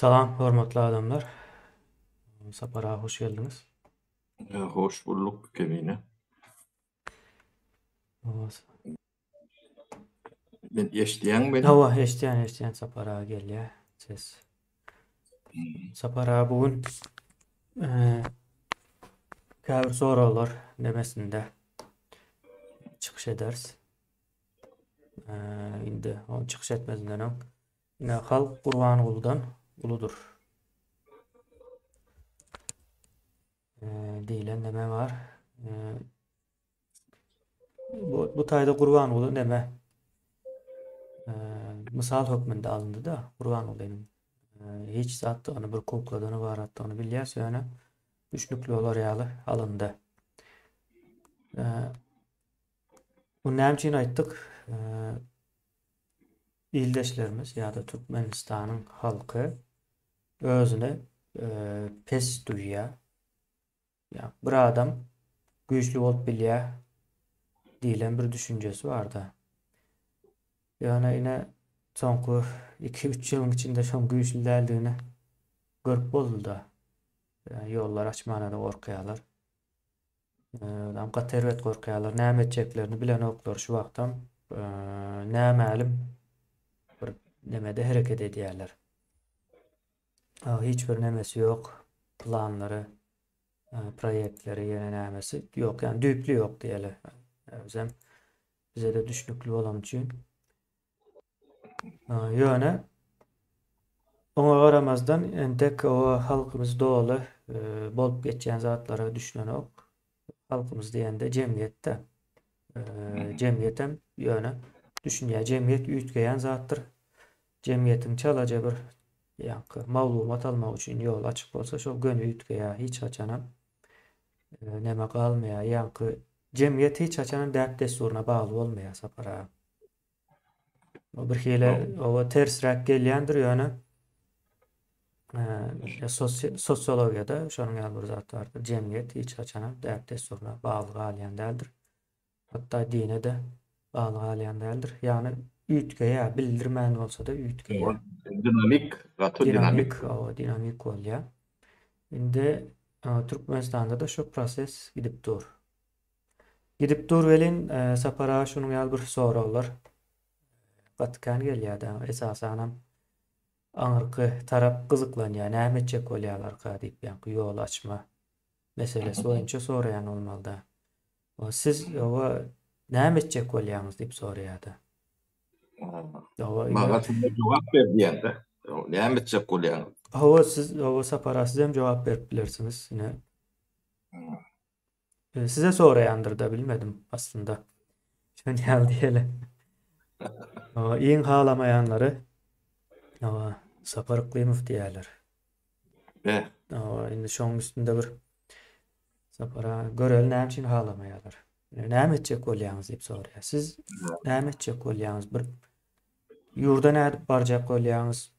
Salam hormatly adamlar. Sapar aga hoş geldiňiz. Hoş bulduk Kemine. Men eşidýäňmi meni? Hawa, eşidýän, eşidýän Sapar aga gelýär ses. Sapar aga bu gün käbir soraglar nemesinde çykyş ederis. Indi o çykyş etmezinden öň Ine, halk Gurbangulydan uludyr diýlen neme bar. Bu, bu taýda Gurbanguly neme? Mysal hökmünde alyndy da Gurbangulynyň hiç zatdygyny, bir kukladan ybaratdygyny bilýäs, ýöne düşnükli bolar ýaly alyndy. Bu näme üçin aýtdyk? Ildeşlerimiz ýa-da Türkmenistanyň halky özüni pes duýýar. Ýa bir adam güýçli bolup bilýär diýlen bir düşünjesi barda. Ýöne ine soňky 2-3 ýylyň içinde şoň güýçli däldigini görüp boldy-da. Ýollar açmana-da gorkýarlar. Adam gaty erbet gorkýarlar. Näme etjeklerini bilenoklar şu wagtam. Nämälim bir nemede hereket edýärler. Hiç bir nemesi ýok. Planlary, proýektleri ýene nämesi ýok. Ýani düýpli ýok diýeli. Özem bize-de düşnükli bolan üçin. Ýöne oňa garamazdan entek o halkymyz doly bolup geçýän zatlara düşünenok. Halkymyz diýende jemgyýetde. Jemgyýetem ýöne düşünýär. Jemgyýet üýtgeýän zatdyr. Jemgyýetiň çalaja bir ýaňky maglumat almak üçin ýol açyk bolsa şol göni üýtgeýär. Hiç haçanam neme galmaýar. Ýaňky jemgyýet hiç haçanam däp-dessuryna bagly bolmaýar Sapar aga. O bir hili oba tersräk gelýändir ýöne sosiologiýada şonuň ýaly bir zat bardyr. Jemgyýet hiç haçanam däp-dessuryna bagly galýan däldir. Hatda dine-de bagly galýan däldir. Ýagny üýtgeýär, bildirmän bolsa-da üýtgeýär. Dinamik, gaty dinamik. Dinamik, dinamik bolýar. Indi Türkmenistanda-da şu proses gidip dur. Gidip dur welin Sapar aga şunuň ýaly bir soraglar gaty kän gelýärdi. Esasanam aňyrky tarap gyzyklanýar. Näme etjek bolýarlarka diýip, ýaňky ýol açma meselesi boýunça soraýan bolmalyda. Siz oba näme etjek bolýaňyz diýip soraýardy. Maňa şunda jogap ber diýende. Näme etjek bolýaňyz? Hawa, siz oba Sapar aga siz hem jogap berip bilersiňiz. Ine. Size soraýandyr-da bilmedim aslynda. Şon ýaly diýeli. Iň halamaýanlary Sapar Yklymow diýýärler. Be. Indi şoň üstünde bir Sapara göreli näme üçin halamaýarlar. Näme etjek bolýaňyz diýip soraýar. Siz näme etjek bolýaňyz? Bir ýurda nädip barjak bolýaňyz?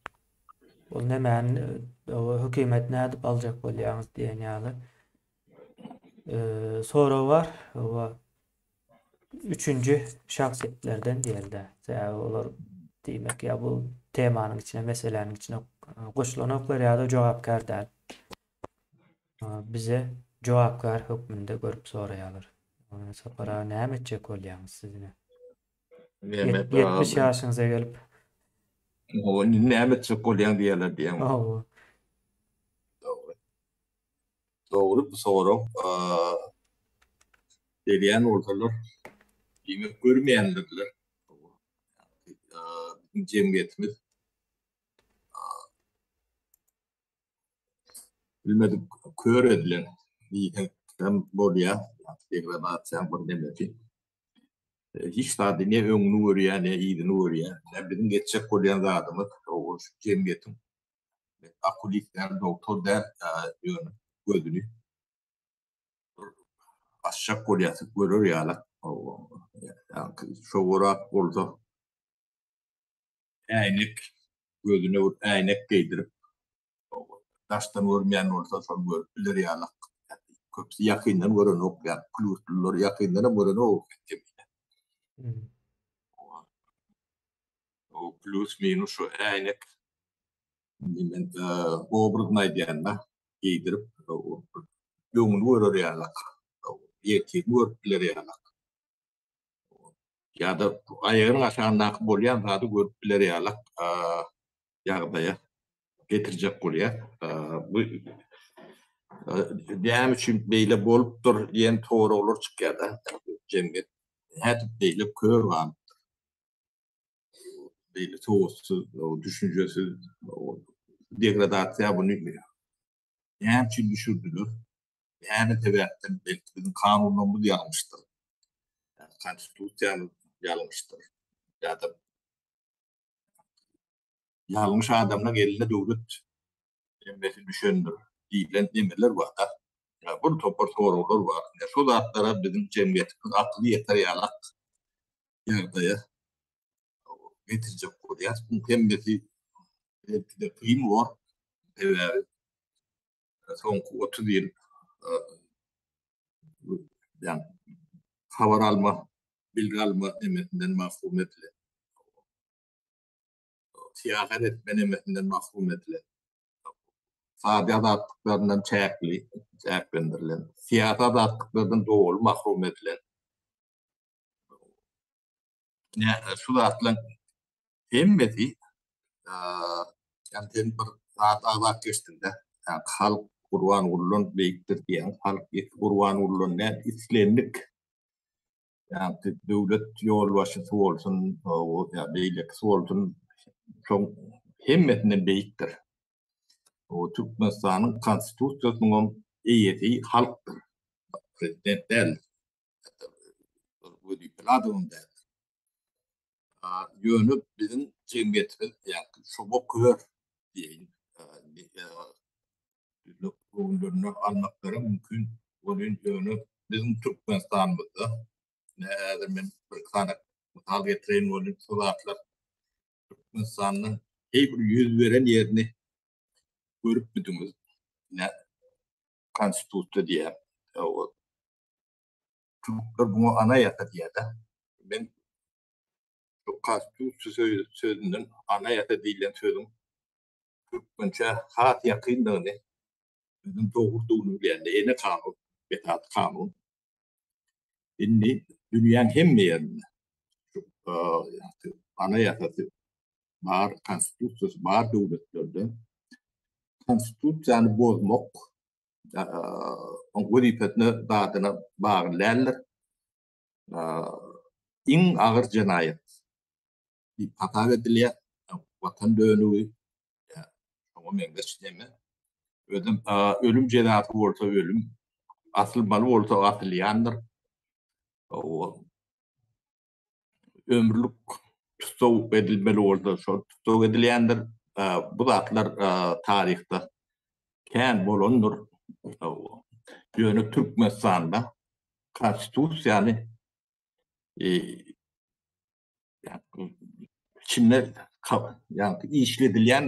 Ol nämäni hökümet nädip aljak bolýaňyz diýen ýaly. Sorag bar. Oba üçünji şahsyýetlerden diýelde. Sebäbi olar diýmek ýa bu temanyň içine, meseläniň içine goşulanoklar ýa-da jogapkär däl. Bize jogapkär hökmünde görüp soraýarlar. Sapar aga näme etjek bolýaňyz siz ine? 70 ýaşyňyza gelip. Näme etjek bolýaň diýerler diýýäň. Hawa. Dogry. Dogry bu sorag berýän bolsalar, diýmek görmeýändirler. Biziň jemgyýetimiz bilmedik kör edilen diýseň hem bolýar. Degradasiýanyň bir nemesi. Hiç zady ne öňüni görýär, ne yzyny görýär. Biziň etjek bolýan zadymyz şu jemgyýetiň Men okulist däl, doktor däl, ýöne gözüni açjak bolýasy görer ýaly. Şowarak bolsa äýnek gözüne bir äýnek geýdirip daşdan görmeýän bolsa şony görüp biler ýaly. Köpüsi ýakyndan görenok, ýa pluslular ýakyndan hem görenok. O plus minus şu äýnek. Men obrazyny aýdýan-da, geýdirip, öňüni görer ýalak, ertirini görüp biler ýalak. Ýa-da aýagynyň aşagyndaky bolýan zady görüp biler ýalak ýagdaýa getirjek bolýar. Bu näme üçin beýle bolupdyr diýen soraglar çykýar-da. Jemgyýet nädip beýle kör galypdyr? Beýle sowatsyz, düşünjesiz degradasiýa muny näme üçin düşürdiler? Näme sebäpden? Belki biziň kanunlarymyz ýalňyşdyr. Konstitusiýamyz ýalňyşdyr. Ýa-da ýalňyş adamlaryň eline döwlet hemmesi düşendir diýlen nemeler bar-da. Bir topar soraglar bar. Şu zatlara biziň jemgyýetimiz akyly ýeter ýalak ýagdaýa getirjek bolýar. Bu hemmesi belki-de kyn bor. Sebäbi soňky 30 ýyl ýa habar alma, bilgi alma nemesinden mahrum edilen. Syýahat etme nemesinden mahrum edilen. Sada azatlyklaryndan çäkli, çäklendirilen. Syýasy azatlyklardan doly mahrum edilen. Şu zatlaryň hemmesi ýa sen bir zat agzap geçdiňde, halk Gurbangulydan beýikdir diýýäň, halk Gurbangulydan däl, islendik ýa döwlet ýolbaşçysy bolsun, ýa beýlekisi bolsun, şoň hemmesinden beýikdir. O Türkmenistanyň Konstitusiýasynyň eýesi halkdyr. Prezident däl. Wezipeli adamam däl. Ýöne biziň jemgyýetimiz ýa-da şoba kör diýeýin, göwünlerine almaklary mümkin welin ýöne biziň Türkmenistanymyzda häzir men bir sany mysal getireýin welin şu zatlar Türkmenistanda heý bir ýüz beren ýerini görüpmidiňiz? Konstitusiýa diýýär. Türkler muňa ana ýasa diýýär-de. Men şu konstitusiýa sözünden ana ýasa diýlen sözüň türkmençä has ýakyndygyny, sözüň dogrudygyny bilýän-de. Ene kanun, esasy kanun. Indi dünýäň hemme ýerinde şu ana ýasasy bar, konstitusiýasy bar döwletlerde konstitusiýany bozmak oň wezipesine zadyna bagly däldir. Iň agyr jenaýat diýip hasap edilýär. Watan dönügi şoňa meňzeş neme. Özem ölüm jezasy bolsa ölüm, asylmaly bolsa asylýandyr. Ömürlik tussag edilmeli bolsa şol tussag edilýändir. Bu zatlar taryhda kän bolandyr. Ýöne Türkmenistanda konstitusiýany içinde ýagny işledilýän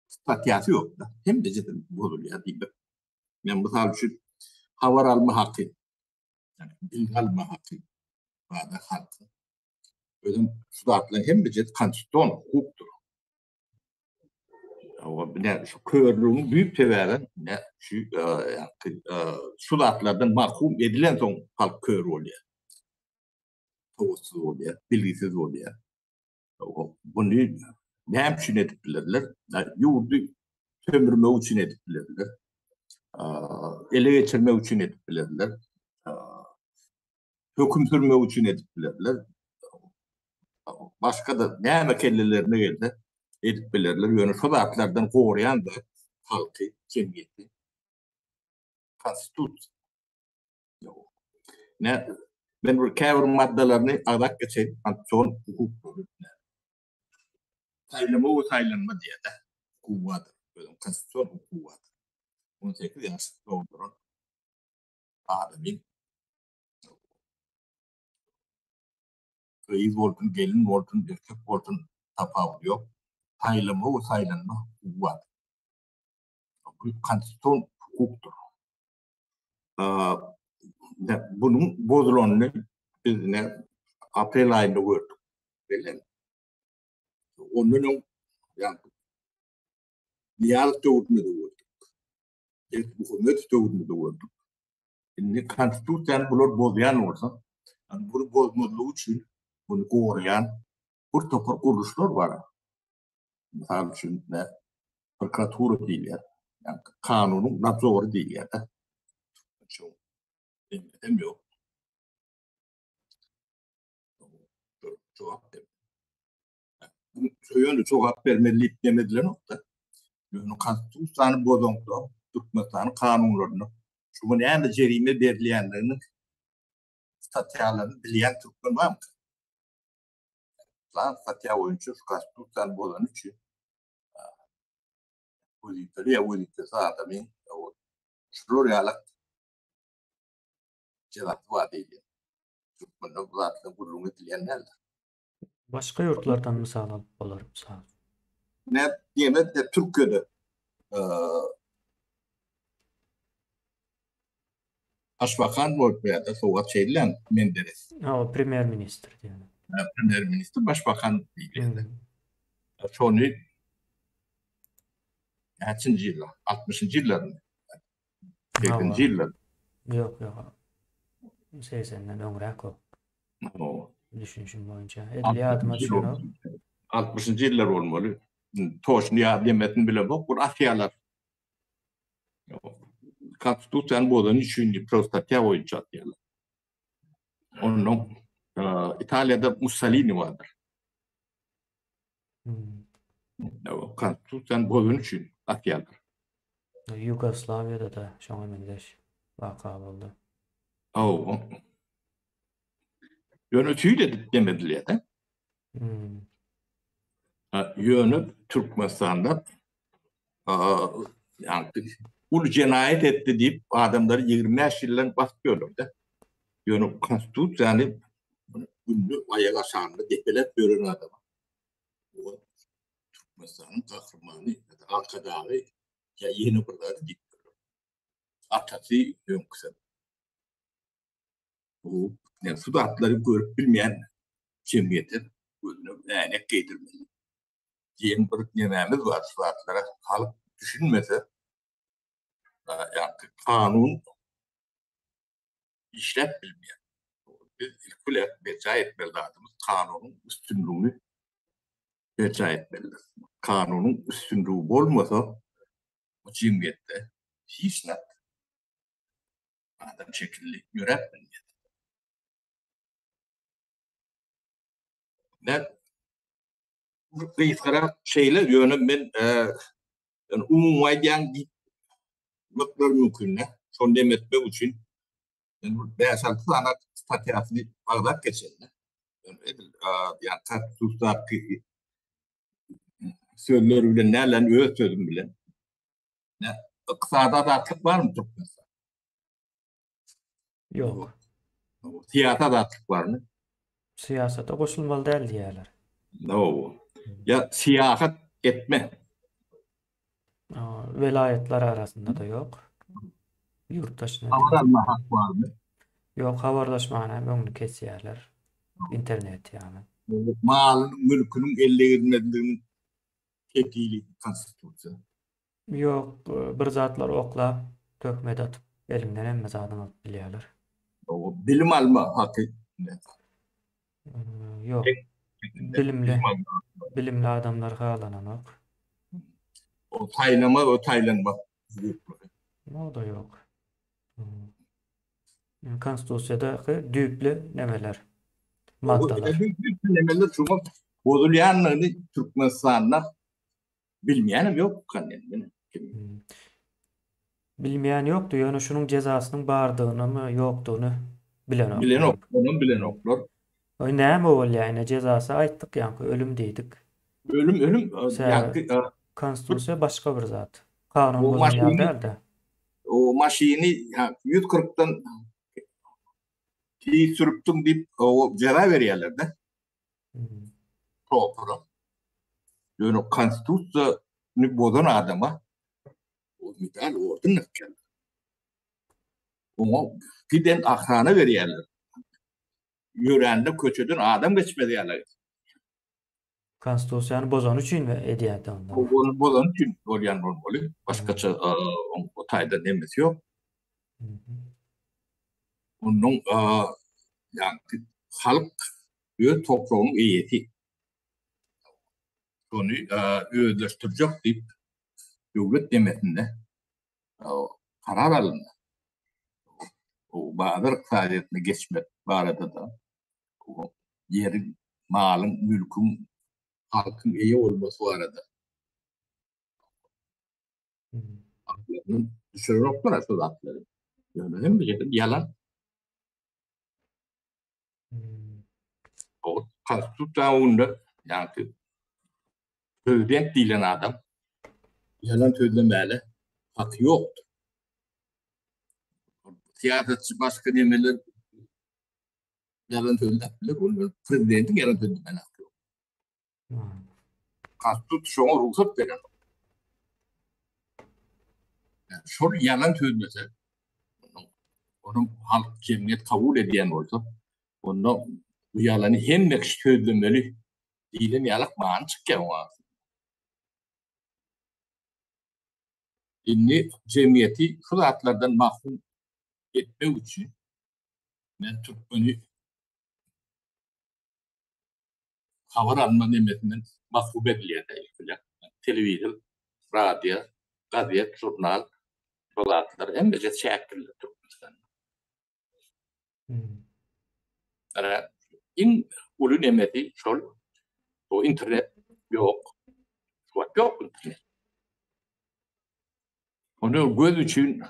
statýasy ýok-da. Hemmesi bozulýar diýmek. Men mysal üçin habar alma haky, bilgi alma haky barada haky. Özüm şu zatlaryň hemmesi konstitusion hukukdyr. Ine şu körlügiň düýp sebäbi ine şu şu zatlardan mahrum edilensoň halk kör bolýar. Sowatsyz bolýar, bilgisiz bolýar. Muny näme üçin edip bilerler? Ýurdy sömürmek üçin edip bilerler. Ele geçirmek üçin edip bilerler. Höküm sürmek üçin edip bilerler. Başga-da näme kellelerine gelse edip bilerler. Ýöne şu zatlardan goraýan zat halky, jemgyýeti konstitusiýa. Ne men bir käbir maddalaryny agzap geçeýin, konstitusion hukuklary. Saýlama we saýlanma diýýär-de, hukugy bardyr. Özüniň konstitusion hukugy bardyr. 18 ýaş dolduran adamyň gyz bolsun, gelin bolsun, erkek bolsun tapawudy ýok. Saýlama we saýlanma hukugy bardyr. Bu konstitusion hukukdyr. Bunuň bozulanyny biz ine aprel aýynda gördük. Ondan öň ýa. Nyýazow döwründe-de gördük. Berdimuhamedow döwründe-de gördük. Indi konstitusiýany bular bozýan bolsa, ýani buny bozmazlyk üçin muny goraýan bir topar gurluşlar bar. Mysal üçin, prokuratura diýilýär. Ýani kanunyň nadzory diýilýär-de. Türkmençe hem ýok. Jogap ber. Ýöne jogap bermeli diýip neme edilenok-da. Ýöne konstitusiýany bozaňda, Türkmenistanyň kanunlaryny, şuňa näme jerime berilýändigini statýalaryny bilýän türkmen barmyka? Plan statýa boýunça şu konstitusiýany bozany üçin wezipeli ýa wezipesiz adamy şular ýaly jezasy bar diýilýär. Türkmende bu zatlar gürrüň edilýän däldir. Başga ýurtlardan mysal alyp bolar, mysal. Ne diýemez de Türkiýede Başbakan bolup ýa-da sowgat şeýdilen Menderes. Ha, o premýer ministr diýen. Premýer ministr başbakan diýilýär. Şony näçinji ýylda? 60-njy ýyllarynda. 80-nji ýyllar. Ýok, ýok. 80-den öňräk o. Düşünişim boýunça. Edil ýadyma düşenok. 60-njy ýyllar bolmaly. Toşny ýa demesini bilemok. Bir atýarlar. Konstitusiýany bozany üçin diýip prostatýa boýunça atýarlar. Ondan Italiýada Mussolini bardyr. Hmm. Konstitusiýany bozany üçin atýarlar. Ýugoslawiýada-da şoňa meňzeş waka boldy. Hawa. Ýöne tüýt edip demedilýär-de. Hmm. Ýöne Türkmenistanda ýa uly jenaýat etdi diýip adamlary 25 ýyldan basyp ýörler-de. Ýöne konstitusiýany günde aýak aşagynda depeläp ýören adam. Türkmenistanyň gahrymany, arkadagy ýa ýene bir zady diýip ýörler. Atasy öňküsem. Bu şu zatlary görüp bilmeýän jemgyýete gözüne äýnek geýdirmeli diýen bir nemämiz bar şu zatlara halk düşünmese ýa-da kanun işläp bilmeýär. Biz ilki bilen berjaý etmeli zadymyz kanunyň üstünligini berjaý etmelidir. Kanunyň üstünligi bolmasa bu jemgyýetde hiç zat adam şekilli ýöräp bilmeýär. Men gysgarak şeýle ýöne men ýöne umumy aýdýan diýip mekler mümkin dä. Şony dem etmek üçin men bir 5-6 sany statýasyny agzap geçeýin. Ýöne edil ýa konstitusiýadaky sözler bilen däl, öz sözüm bilen. Ykdysady azatlyk barmy Türkmenistanda? Ýok. Syýasy azatlyk barmy? Syýasata goşulmaly däl diýýärler. Hawa. Ýa syýahat etme. Welaýatlar arasynda-da ýok. Ýurt daşyna. Habar alma hak barmy? Ýok, habarlaşmany hem öňüni kesýärler. Internet ýaly. Malynyň, mülküniň elle girmezliginiň kepili konstitusiýa. Ýok, bir zatlar oklap, töhmet atyp, eliňden hemme zadyňy alyp bilýärler. Bilim alma haky. Ýok. Bilimli, bilimli adamlar halananok. O saýlama we saýlanma hukuklary. O-da ýok. Konstitusiýadaky düýpli nemeler, maddalar. Düýpli nemeler şoňa bozulýandygyny Türkmenistanda bilmeýänem ýok kan indi. Bilmeýän ýokdy, ýöne şunuň jezasynyň bardygynymy, ýokdugyny bilenok. Bilenok, onam bilenoklar. Oý näme bolýar ine jezasy aýtdyk ýaňky ölüm diýdik. Ölüm ölüm ýaňky Konstitusiýa başga bir zat. Kanun bozan ýaly däl-de. O maşyny 140-dan tiz sürüpdiň diýip o jeza berýärler-de. Şoföre. Ýöne konstitusiýany bozan adama o medal orden dakýarlar. Oňa giden ahrana berýärler. Ýörände köçeden adam geçmez ýaly. Konstitusiýany bozany üçin mi edýärdi onda? Ony bozany üçin bolýan bolmaly. Başgaça o taýda nemesi ýok. Ondan ýagny halk öz topragynyň eýesi. Şony özleşdirjek diýip döwlet nemesinde karar alyndy. O bazar ykdysadyýetine geçmek barada-da ýeriň, malyň, mülküň halkyň eýe bolmasy barada. Aklaryny düşürenoklar şu zatlary. Ýöne hemme ýerde ýalan. O konstitusiýa öňünde ýagny prezident diýlen adam ýalan sözlemäne haky ýokdur. Syýasatçy başga nemeler ýalan sözläp biler, ol prezidentiň ýalan sözlemäne haky ýok. Konstitusiýa şoňa rugsat berenok. Yani şol ýalan sözlese, onuň halk jemgyýet kabul edýän bolsa, onda bu ýalany hemme kişi sözlemeli diýlen ýalak many çykýar oňa. Indi jemgyýeti şu zatlardan mahrum etmek üçin men türkmeni habar alma nemesinden mahrum edilýär ilkiler. Telewizor, radio, gazet, žurnal şol zatlar hemmeje çäkdirildi Türkmenistanda. Hmm. Ana iň uly nemesi şol bu internet ýok. Şu wagt ýok internet. Ony göz üçin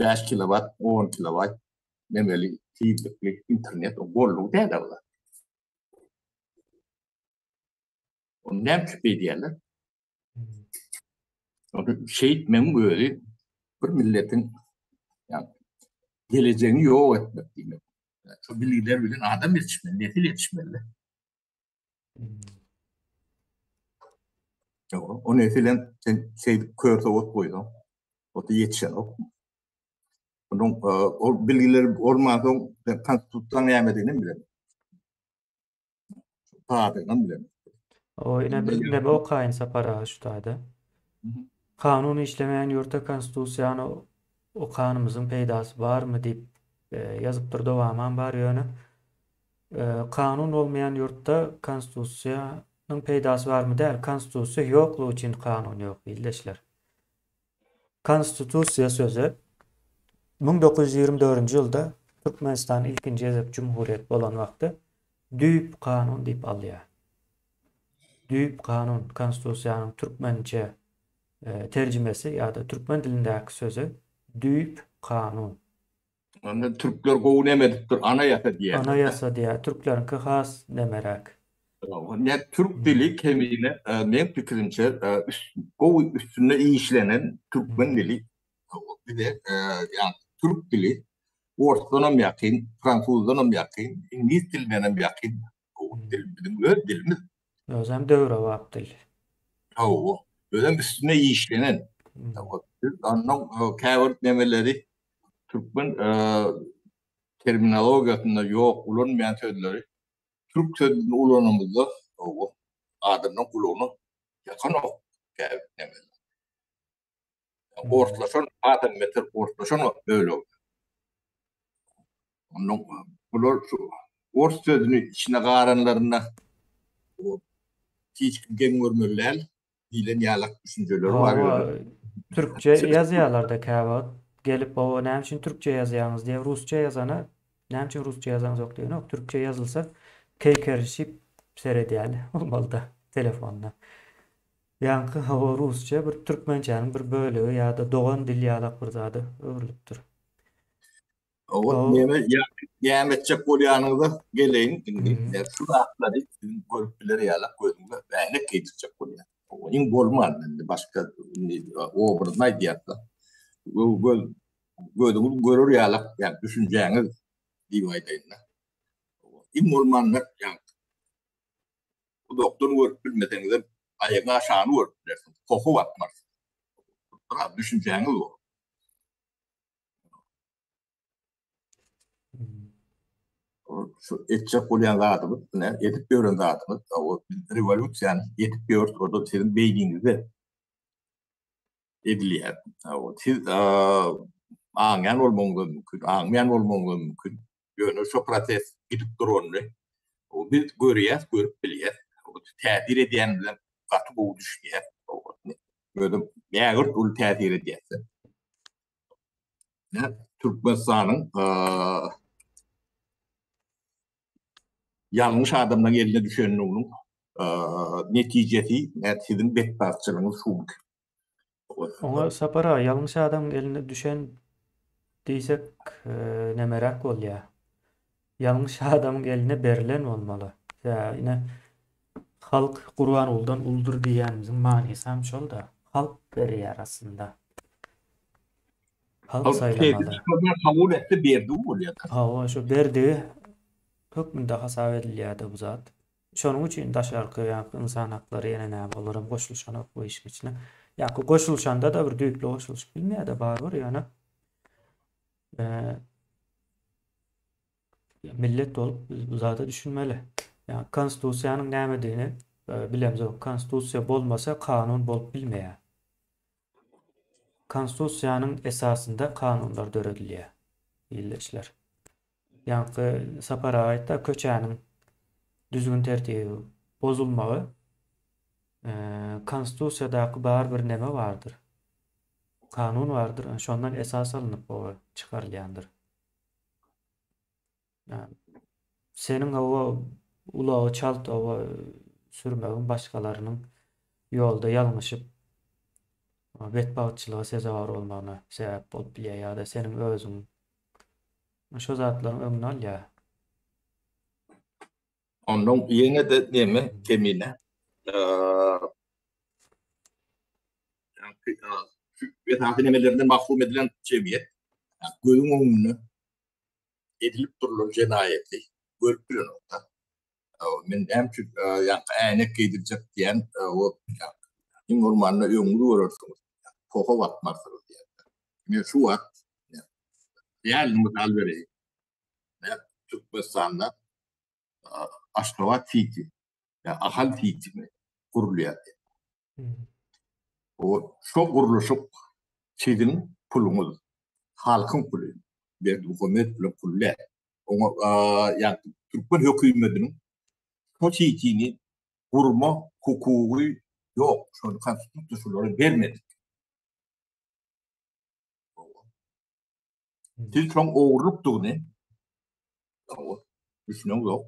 5 kilowat, 10 kilowat nemeli tizlikli internet o gollugy däl olar. Onu näme üçin beýdýärler? Onu şeýtmegiň özi bir milletiň ýa gelejegini ýok etmek diýmek. Şu bilgiler bilen adam ýetişmeli, nesil ýetişmeli. O nesilem sen şeýdip kör sowat goýsaň, o da ýetişenok. Onuň e, ol bilgiler bolmansoň sen konstitusiýanyň nämedigini hem bilemok. Taryhyny hem bilemok. O ine bir neme okaýyn Sapar aga şu taýda. Kanun işlemeýän ýurtda konstitusiýany okanymyzyň peýdasy barmy diýip e, ýazypdyr dowamam bar ýöne Kanun bolmaýan ýurtda konstitusiýanyň peýdasy barmy däl, konstitusiýa ýoklugy üçin kanun ýok ildeşler. Konstitusiýa sözi 1924-nji ýylda Türkmenistan ilkinji gezek jumhuriýet bolan wagty düýp kanun diýip alýar. Düýp kanun konstitusiýanyň türkmençe terjimesi ýa-da türkmen dilindäki sözi düýp kanun. Onda türkler gowy neme edipdir, ana ýasa diýýärler. Ana ýasa diýýär. Türkleriňki has nemeräk. Ne türk dili kemine meň pikirimçe gowy üstünde işlenen türkmen dili bize ýa türk dili orsdanam ýakyn, fransuzdanam ýakyn, iňlis dilindenem ýakyn gowy dil biziň öz dilimiz. Özem döwrebap dil. Hawa, özem üstünde işlenen. Biz ondan käbir nemeleri türkmen terminologiýasynda ýok, ulanmaýan sözleri türk sözüni ulanamyzda adamlaryň gulagyna ýakanok käbir nemeler. Orslaşan adam beter orslaşan bölegi. Ondan bular şu ors sözüni içine garanlarynda hiç kim geň görmeli däl. diýlen ýalak düşünjeleri bar ýöne. Hawa, türkçe ýazýarlar-da käwagt. Gelip oba näme üçin türkçe ýazýaňyz diýýär. Rusça ýazana näme üçin rusça ýazaňyzok diýenok. Türkçe ýazylsa keýkerişip seredýärler bolmalyda telefonda. Ýaňky hawa rusça bir türkmençäniň bir bölegi ýa-da dogan dil ýalak bir zada öwrülipdir. Owa, näme näme etjek bolýanyňyza geleýin indi. Şu zatlary siziň görüp biler ýalak gözüňize äýnek geýdirjek bolýan. Iň bolman indi başga indi obrazyny aýdýarsa. Göz gözüňiz görer ýalak ýa düşünjäňiz diýip aýdaýyn-da. Iň bolmanda ýa uzakdan görüp bilmeseňizem aýagyň aşagyny görüp bilersiňiz. Poha batmarsyňyz. Biraz düşünjäňiz bolar. Şu etjek bolýan zadymyz, ine, edip ýören zadymyz, o rewolýusiýany edip ýörüs, o da siziň beýniňizde edilýär. Siz aňýan bolmagyňyz mümkin, aňmaýan bolmagyňyz mümkin. Ýöne şo proses gidip duranyny biz görýäs, görüp bilýäs. Täsir edýän bilen gaty gowy düşünýäs. Özem ägirt uly täsir edýär. Türkmenistanyň ýalňyş adamlaryň eline düşenliginiň netijesi siziň betbagtçylygyňyz şu günki. Oňa Sapar aga ýalňyş adamyň eline düşen diýsek nemeräk bolýar. Ýalňyş adamyň eline berlen bolmaly. Sebäbi ine halk Gurbangulydan uludyr diýýänimiziň manysam şol-da. Halk berýär aslynda. Halk saýlamaly. Kabul etdi berdigi bolýar. Hawa şo berdigi hökmünde hasap edilýär-de bu zat. Şonuň üçin daşarky ýaňky ynsan haklary ýene näme olaram goşulyşanok bu işiň içine. Ýaňky goşulyşanda-da bir düýpli goşulyşyp bilmeýär-de barybir ýöne millet bolup biz bu zada düşünmeli. Ýa konstitusiýanyň nämedigini bilemzok. Konstitusiýa bolmasa kanun bolup bilmeýär. Konstitusiýanyň esasynda kanunlar döredilýär. Ildeşler. Ýaňky Sapar aga aýtdy, köçäniň düzgün-tertibi bozulmagy Konstitusiýadaky bar bir neme bardyr. Kanun bardyr, şondan esas alnyp o çykarylýandyr. Seniň hawa ulagy çalt hawa sürmegiň başgalarynyň ýolda ýalňyşyp betbagtçylyga sezewar bolmagyna sebäp bolup bilýär ýa-da seniň özüň şo zatlaryň öňüni alýar. Ondan ýene-de neme kemine esasy nemelerinden mahrum edilen jemgyýet gözüň öňünde edilip durlan jenaýaty görüp bilenokda. Men näme üçin ýaňky äýnek geýdirjek diýen o iň bolmanda öňüňizi görersiňiz, poha batmarsyňyz diýen. Men şu wagt real mysal bereýin. Türkmenistanda Aşgabat Siti, ýa Ahal Siti gurulýar. O şo gurluşyk siziň puluňyz, halkyň puly, Berdimuhamedow bilen puly däl. Oňa ýa türkmen hökümetiniň şo sitini gurma hukugy ýok. Şony konstitusiýa şulara bermedik. Siz şoň ogurlykdygyny düşüneňzok.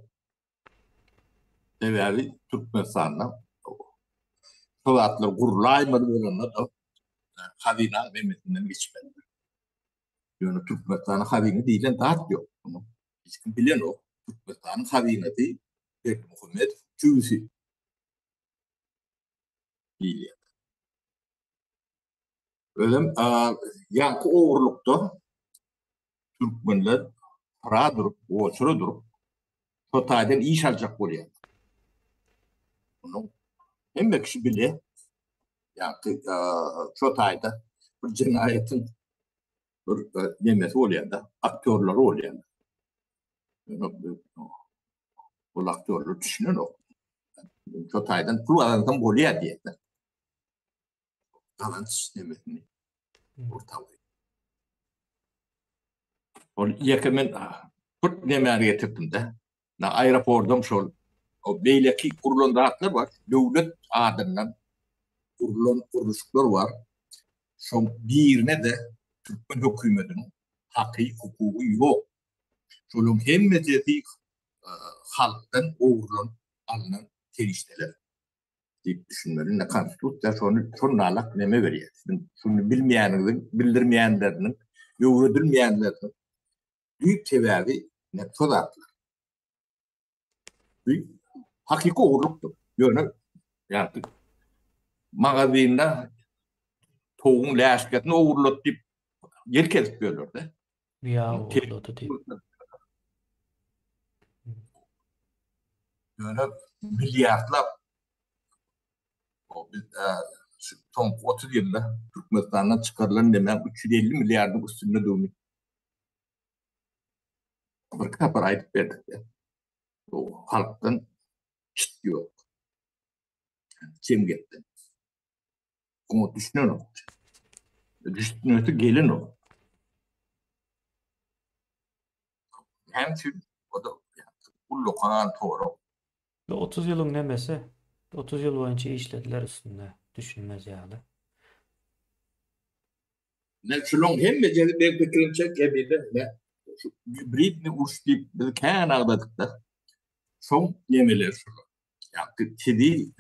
Sebäbi Türkmenistanda şo zatlar gurlaýmaly bolanda-da hazynaň nemesinden geçmelidir. Ýöne Türkmenistanyň hazyna diýlen zat ýok. Muny hiç kim bilenok. Türkmenistanyň hazynasy Berdimuhamedow jübüsi diýilýär. Özem ýaňky ogurlykda türkmenler syra durup, oçura durup, şo taýdan iş aljak bolýar. Munuň hemme kişi bile, ýaňky şo taýda bir jenaýatyň bir nemesi bolýar-da, aktýorlary bolýar. Ol aktýorlar düşünenok. Şo taýdan pul gazansam bolýar diýýär. Gazanç nemesini orta goýup. Ol ýeke men bir nemäni getirdim-de. Na aeroportam şol. O beýleki gurlan zatlar bar. Döwlet adyndan gurlan gurluşyklar bar. Şoň birine-de türkmen hökümetiniň haky, hukugy ýok. Şolaryň hemmesi halkdan ogurlanyp alnan serişdeler. diýip düşünmeli. Indi konstitusiýa şony şonalak neme berýär. Siziň şuny bilmeýäniňiziň, bildirmeýänleriniň, öwredilmeýänleriniň düýp sebäbi ne şo zatlar. Bu hakyky ogurlykdyr. Ýöne ýa magazinde towugyň läşkesini ogurlady diýip ýel kesip ýörler-de. Ýa ogurlady diýip. Ýöne milliardlap şu soňky 30 ýylda Türkmenistandan çykarylan nemäň 350 milliardyň üstündedigini. Bir sapar aýdyp berdik. Bu halkdan çyt ýok. Jemgyýetden. Oňa düşünenok. Düşünesi gelenok. Näme üçin? O da ullakan sorag. Bu 30 ýylyň nemesi? 30 ýyl boýunça işlediler üstünde, düşünmez ýaly. Ne şulaň hemmejesi meň pikirimçe kemine ne şu gibridni uruş diýip biz kän agzadyk-da. Şoň nemeleri şular. Ýa sizi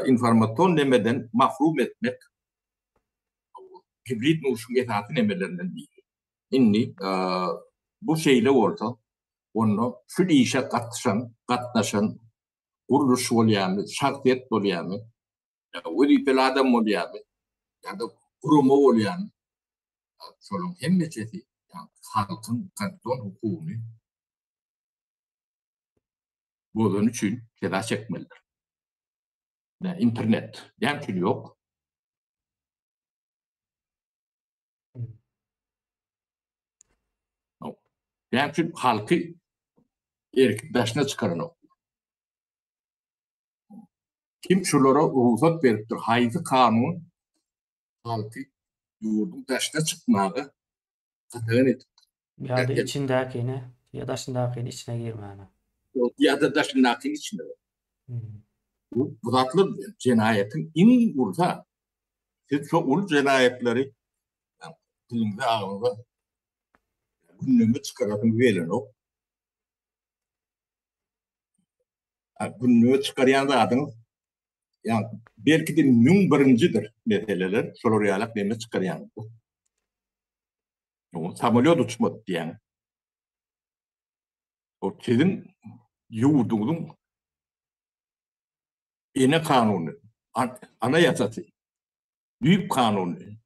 informasion nemeden mahrum etmek gibridni urşuň esasy nemelerinden biri. Indi bu şeýle bolsa, onda şu işe gatyşan, gatnaşan gurluş bolýarmy, şahsyýet bolýarmy, wezipeli adam bolýarmy ýa-da gurama bolýarmy, şolaryň hemmejesi halkyň konstitusion hukugyny bozany üçin jeza çekmelidir. Internet näme üçin ýok? Näme üçin halky erkek daşyna çykaranok? Kim şulara rugsat beripdir? Haýsy kanun halky ýurduň daşyna çykmaga gadagan edipdir? Ýa-da içindäkini, ýa daşyndakyny içine girmäne. Ýa-da daşyndakyny içine. Bu zatlar jenaýatyň iň ulusy. Siz şo uly jenaýatlary diliňize agzyňyza gündeme çykarasyňyz gelenok. Gündeme çykarýan zadyňyz ýa belki-de 1001-njidir meseleler, şolar ýalak neme çykarýaňyz. Samolýot uçmady diýýäňiz. O siziň ýurduňyzyň ene kanuny, ana ýasasy, düýp kanuny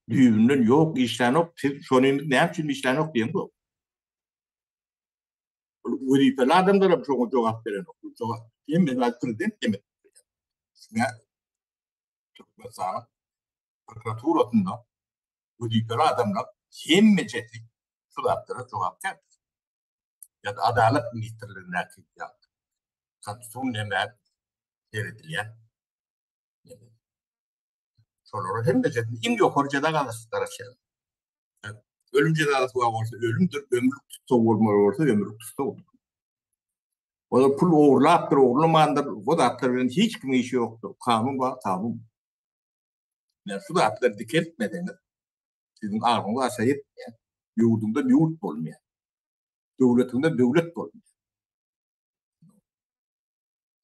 düýbünden ýok, işlänok, siz şony näme üçin işlänok diýeňzok. Wezipeli adamlar hem şoňa jogap berenok. Jogap hemme zat prezident demek. Şuna Türkmenistanyň prokuraturasynda wezipeli adamlar hemmejesi şu zatlara jogapkär. Ýa-da Adalat ministrligindäki ýa konstitusion nämä seredilýär. Şolara hemmejesine iň ýokary jeza garaşýar. Ölüm jezasy bar bolsa ölümdir, ömürlik tussag bolmaly bolsa ömürlik tussagdyr. Olar pul ogurlapdyr, ogurlamandyr, o zatlar bilen hiç kimiň işi ýokdur. Kanun bar, kanun. Yani şu zatlary dikeltmeseňiz, siziň agzyňyz aşa ýetmeýär. Ýurduňdan ýurt bolmaýar. Döwletiňden döwlet bolmaýar.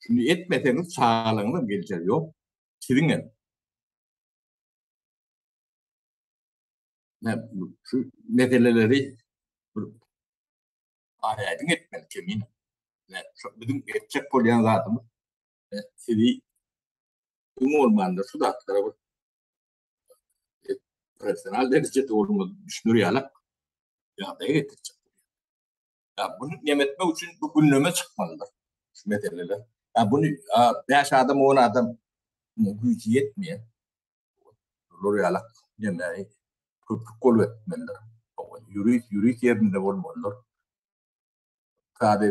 Şuny etmeseňiz çagalaryňyzam geljegi ýok. Siziň hem. Şu meseleleri bir aýdyň etmeli kemine. Şu biziň etjek bolýan zadymyz sizi iň bolmanda şu zatlara bir professional derejede bolmaly düşüner ýalak ýagdaýa getirjek. Ya bunu neme etmek üçin bu gündeme çykmalydyr şu meseleler. Ya bunu 5 adam 10 adam güýji ýetmeýär. Bular ýalak nemäni köplük bolup etmelidir. Ýurist ýurist ýerinde bolmalydyr. Kazy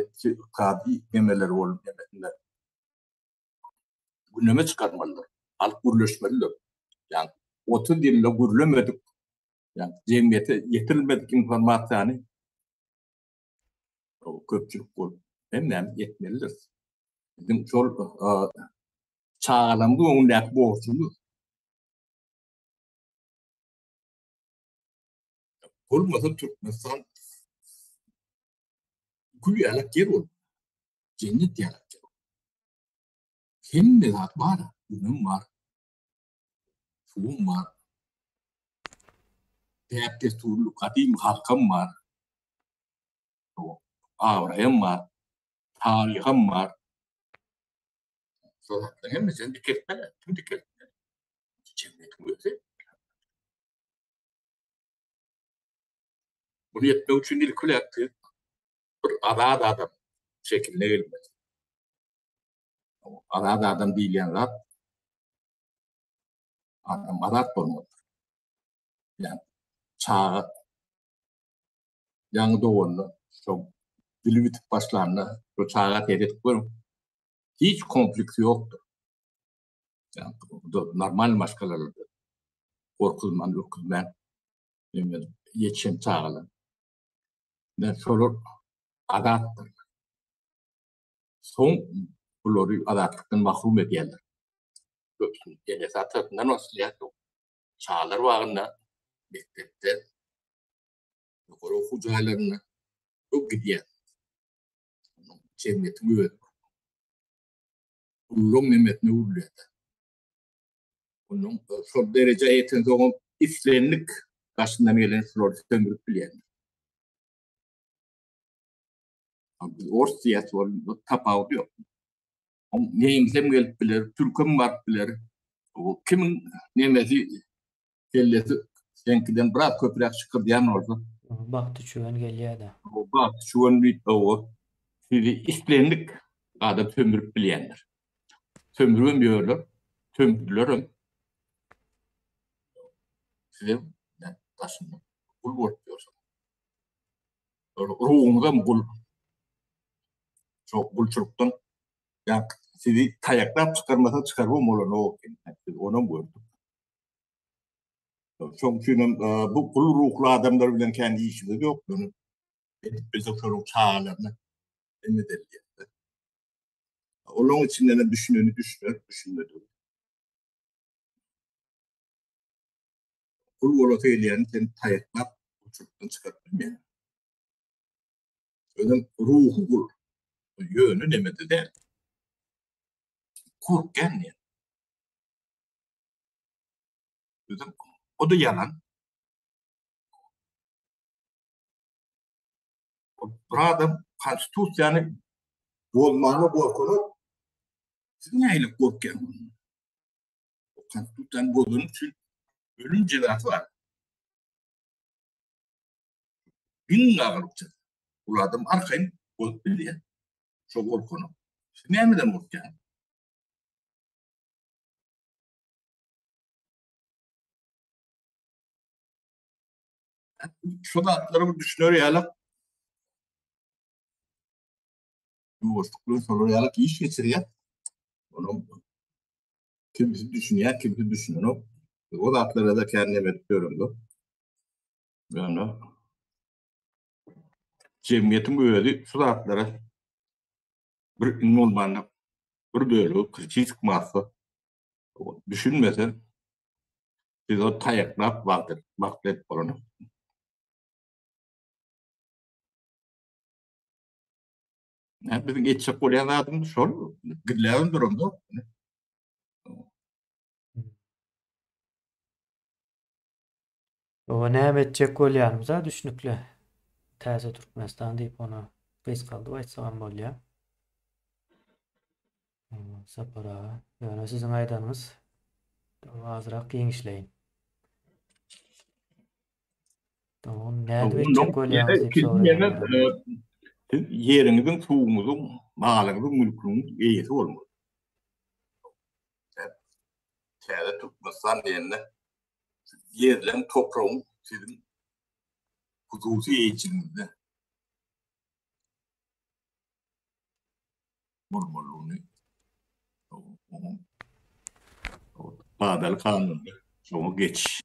kazy nemeleri bolup nemesinde gündeme çykarmalydyr. Halk gürleşmelidir. Ýa 30 ýylda gürlemedik, ýa jemgyýete ýetirilmedik informasiýany köpçülik bolup hemmämiz etmelidiris. Biziň şol çagalarymyzyň öňündäki borjumyz. Bolmasa Türkmenistan gül ýalak ýer bolup, jennet ýalak ýer. Hemme zat bar, günüm bar, suwum bar. Däp-dessurly gadym halkam bar. Abraýam bar, taryham bar. Şol zatlaryň hemmesini dikeltmeli. Kim dikeltmeli? Jemgyýetiň özi. Bunu etmek üçin ilki bilen bir azat adam şekiline gelmeli. Azat adam diýilýän zat adam azat bolmalydyr. Ýa çaga ýaňy doganda şo. Dili bitip başlanda şu çaga seredip görüň. Hiç kompleksi ýokdur. Normal maşgalalarda gorkuzman, ürküzmän ýetişen çagalar. Men şolar azatdyr. Soň bulary azatlykdan mahrum edýärler. Köpüsini enesi atasyndan başlaýar. Çagalar bagynda, mekdepde, ýokary okuw jaýlarynda bu gidýär. Jemgyýetiň özi. Gullugyň nemesine öwrülýär. Onuň şol derejä ýetensoňam islendik daşyndan gelen şulary sömürip bilýärler. Biz ors diýýäs, ol tapawudy ýok. Nemsem gelip biler, türkem baryp biler. O kimiň nemesi kellesi seňkiden biraz köpräk şykyrdýan bolsa. Bagty çüwen gelýär-de. Bagty çüwen diýip, hawa, sizi islendik adam sömürip bilýändir. Sömüribem ýörler, sömürdilerem. Sizem daşynda gul bolup ýörsüňiz. Ruhuňyzam gul. Şo gulçulykdan ýa sizi taýaklap çykarmasa çykarybam bolanok. Biz onam gördük. Şoň üçin hem bu gul ruhly adamlar bilen kän işimiz ýok. Ýöne edip bilsek şolaryň çagalaryna neme edeli. Olaryň içinden hem düşüneni düşüner, düşünmedigi. Gul bolasy gelýäni sen taýaklap gulçulykdan çykaryp bilmeýäň. Özem ruhy gul. Ýöne nemede däl. Korkýan diýen. Özem o-da ýalan. Bir adam konstitusiýany bozmaga gorkanok. Siz nähili gorkýaňyz? Konstitusiýany bozany üçin ölüm jezasy bar. Iň agyr jeza. Ol adam arkaýyn bozup bilýär. Şo gorkanok. Siz nämeden gorkýaňyz? Şu zatlara bir düşüner ýaly ýuwaşlyk bilen şolar ýaly iş geçirýär. Onuň kimisi düşünýär, kimisi düşünenok. O zatlara da kän neme edip ýöremzok. Ýöne jemgyýetiň özi şu zatlara bir iň bolmanda bir bölegi kritik massa düşünmese siz o taýaklap wagt wagt edip bolanok. Nä biziň etjek bolýan zadymyz şol. Gizläbem duramzok. Oba näme etjek bolýanymyza düşnükli. Täze Türkmenistan diýip ony gysgaldyp aýtsagam bolýar. Sapar aga, ýöne siziň aýdanyňyz azrak giňişleýin. Ony nädip etjek bolýaňyz diýip soraýan. Siz ýeriňiziň, suwuňyzyň, malyňyzyň, mülküňiziň eýesi bolmaly. Täze Türkmenistan diýende ýerleň, topragyň siziň hususy eýeçiligiňizde bolmalydygyny kadaly kanunly şoňa geçiş.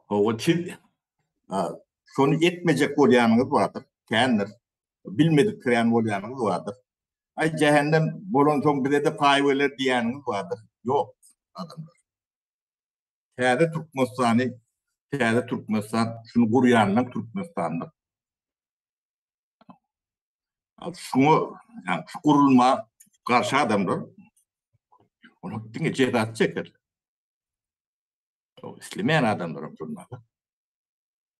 Hawa siz şony etmejek bolýanyňyz bardyr, kändir. Bilmediksirän bolýanyňyz bardyr. Aý jähennem bolansoň bize-de paý beler diýýäniňiz bardyr. Ýok, adamlar. Täze Türkmenistany, täze Türkmenistan şuny gurýanlaň Türkmenistandyr. Şuňa, ýagny şu gurulma garşy adamlar olar diňe jezasy çekerler. Islemeýän adamlaram şonda.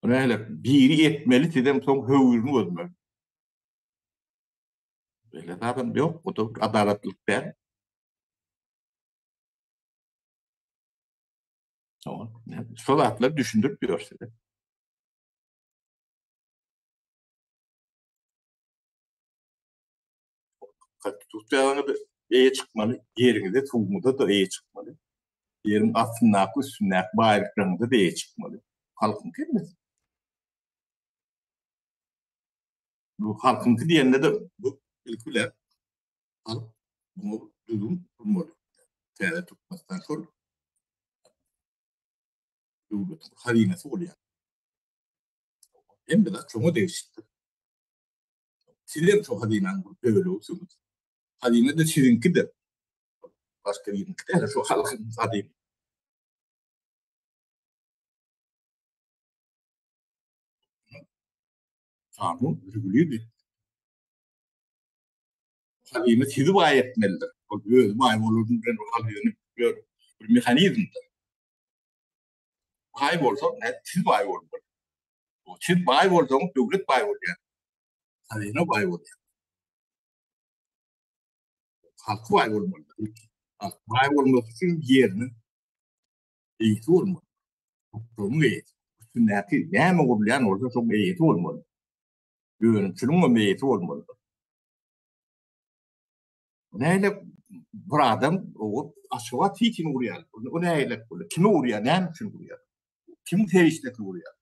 Nähili biri etmeli, sizem soň höwrüni gözmeli. Beýle zadam ýok, bu da adalatlylyk däl. Şol zatlary düşündirip ýör size. Konstitusiýaňyza eýe çykmaly, ýeriňize, suwuňyza-da eýe çykmaly. Ýeriň astyndaky, üstündäki baýlyklaryňyza-da eýe çykmaly. Halkyň hemmesi. Bu halkyňky diýende-de bu ilki bilen halk muňa düzgün gurmaly. Täze Türkmenistan şol döwletiň hazynasy bolýar. Hemme zat şoňa degişlidir. Siz hem şo hazynanyň bir bölegisiňiz. Hazyna-da siziňkidir. Başga biriniňki däl, şo halkyň hazynasy. Kanun regulir Hazyna sizi baý etmelidir. Ol özi baý bolar bilen ol hazyna bir bir mehanizmdir. Baý bolsa, nädip siz baý bolmaly? Siz baý bolsaňyz döwlet baý bolýar. Hazyna baý bolýar. Halky baý bolmalydyr. Halk baý bolmasy üçin ýeriniň eýesi bolmaly. Topragyň eýesi. Üstündäki näme gurulýan bolsa şoň eýesi bolmaly. Önümçiligiň hem eýesi bolmalydyr. Näle bir adam o Aşgabat Sitini gurýar. O näle bolýar? Kimi gurýar? Näme üçin gurýar? Kimiň serişdesini gurýar?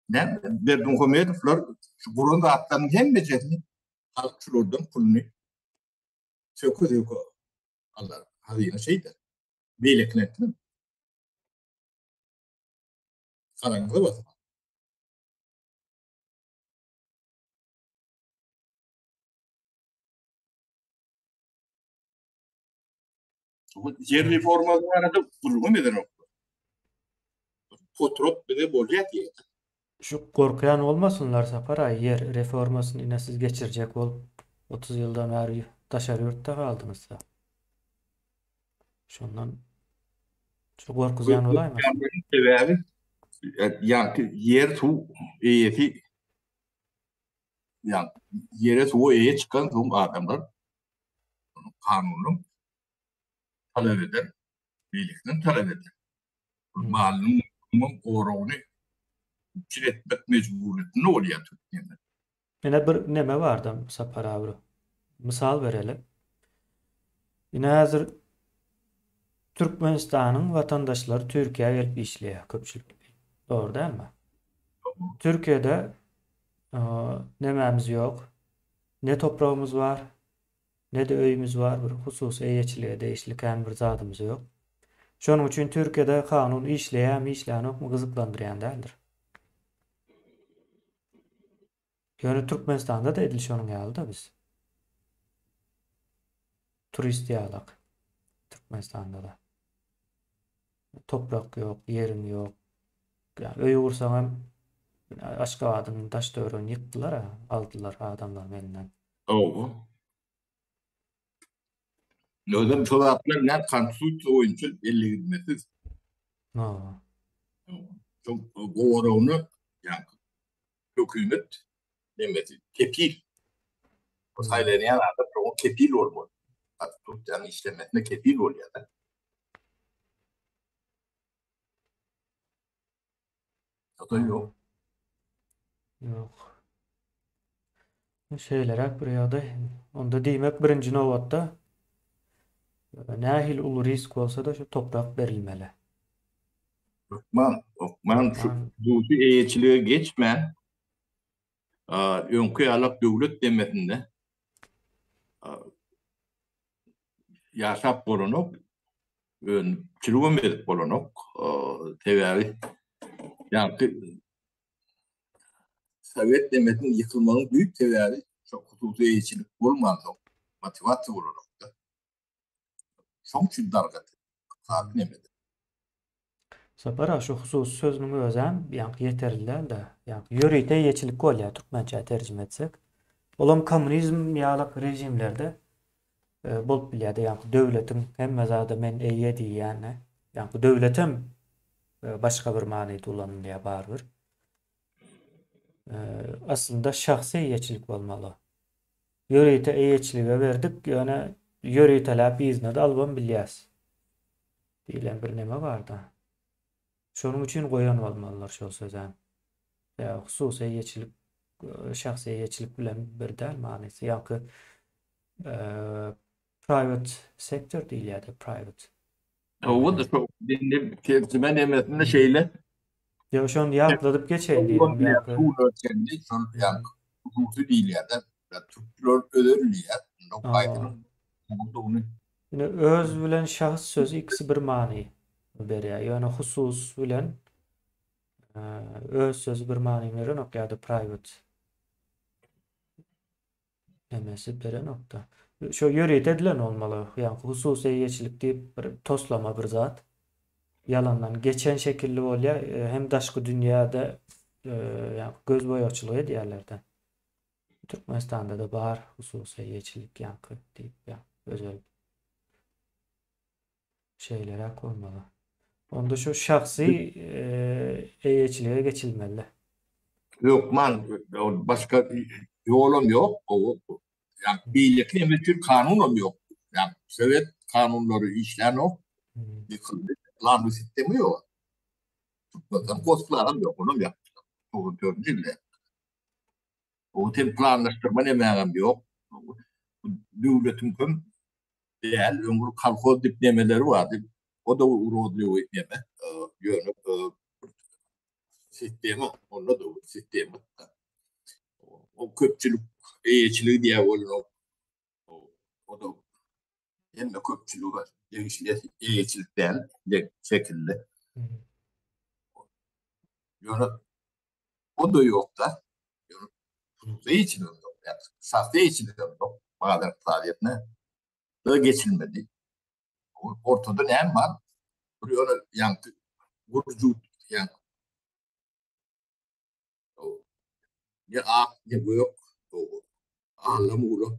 Näme Berdimuhamedowlar şu guran zatlaryň hemmejesini halk şulardan puluny söke-söke alar. Hazyna şeýder. Beýlekilerden garaňyza basyp. Bu ýer reformasy barada gürrüňem edenoklar. Potrop bize bolýar diýýär. Şu gorkýan bolmasynlar Sapar aý ýer reformasyny ine siz geçirjek bolup 30 ýyldan bäri daşary ýurtda galdyňyzda. Şondan şu gorkuzýan bolaýmasyn? Sebäbi ýaňky ýer suw eýesi ýa ýere suwa eýe çykan soň adamlar kanunyň talap eder, beýlekisinem talap eder. Malynyň mülküniň goragyny üpjün etmek mejburyýetinde bolýar türkmenler. Ine bir neme barda Sapar abi. Mysal bereli. Ine häzir Türkmenistanyň watandaşlary Türkiýä gelip işleýär köpçülikleýin. Dogry dälmi? Türkiýede nemämiz ýok. Ne topragymyz bar, ne-de öýümiz bar, bir hususy eýeçilige degişli kän bir zadymyz ýok. Şonuň üçin Türkiýede kanun işleýärmi, işlänokmy gyzyklandyrýan däldir. Ýöne Türkmenistanda-da edil şonuň ýaly-da biz. Turist ýalak. Türkmenistanda-da. Toprak ýok, ýeriň ýok. Ýa öý gursaň hem Aşgabadyň daş-töweregini ýykdylar-a, aldylar adamlaryň elinden. Hawa. Özem şo zatlar nä konstitusiýa boýunça belli gidmesiz. Hawa. Şo goragyny ýa hökümet nemesi kepil. O saýlanýan adam şoňa kepil bolmaly. Konstitusiýanyň işlemesine kepil bolýar-da. O-da ýok. Ýok. Şeýleräk bir ýagdaý. Onda diýmek birinji nobatda nähili uly risk bolsa-da şu toprak berilmeli. Hökman, hökman şu hususy eýeçilige geçmän, öňki ýalak döwlet demesinde ýaşap bolanok, önümçiligem edip bolanok. Sebäbi ýaňky sowet demesiniň ýykylmagyň düýp sebäbi şo hususy eýeçilik bolmansoň, motiwasiýa bolanokda. Şoň üçin dargady. Ykdysady nemede. Sapar aga şu hususy sözüniň özem ýaňky ýeterli däl-de, ýaňky ýörite eýeçilik bolýar türkmençä terjime etsek. Olam kommunizm ýalyk režimlerde bolup bilýär-de, ýaňky döwletiň hemme zada men eýe diýýäni, ýaňky döwletem başga bir manyda ulanylýar barybir. Aslynda şahsy eýeçilik bolmaly. Ýörite eýeçilige berdik, ýöne ýöriteläp yzyna-da alybam bilýäs. Diýlen bir neme barda. Şonuň üçin goýan bolmalylar şol sözem. Ýa hususy eýeçilik şahsy eýeçilik bilen bir däl manysy. Ýaňky private sector diýilýär-de, private. Hawa-da şo terjime nemesinde şeýle. Ýok, şony ýatladyp geçeýin diýdim ýaňky. Şuňa çenli şol ýaňky hususy diýilýär-de, türkler özel diýýär. Onda gaýdynyň oguldygyny. Ine öz bilen şahs sözi ikisi bir many berýär. Ýöne husus bilen öz sözi bir many berenok ýa-da private. Nemesi berenokda. Şo ýörite edilen bolmaly. Ýaňky hususy eýeçilik diýip bir toslama bir zat. Ýalandan geçen şekilli bolýar. Hem daşky dünýäde ýaňky göz boýagçylyk edýärler-de. Türkmenistanda-da bar hususy eýeçilik ýaňky diýip ýa özel. Şeýleräk bolmaly. Onda şu şahsy eýeçilige geçilmeli. Hökman başga ýolam ýok. Ýa beýleki neme üçin kanunam ýok. Ýa sowet kanunlary işlänok. Ýykyldy. Planly sistema ýok. Türkmenistan gosplanam ýok, onam ýapdylar. 94-nji ýylda. O tem planlaşdyrma nemäňem ýok. Döwletiň hem däl, öň bir kolhoz diýip nemeleri bardy. O-da urodliwy neme. Ýöne sistema, onda-da bir sistema. O köpçülik eýeçiligi diýýär welin o o-da hemme köpçülige degişli eýeçilik däl, şekilde. Ýöne o-da ýok-da. Ýöne hususy eýeçiligem ýok, ýa şahsy eýeçiligem ýok. Bazar ykdysadyýetine da geçilmedi. Ortada näme bar? Bir ýöne ýaňky gurjut ýaňky ne ak ne gök alla mula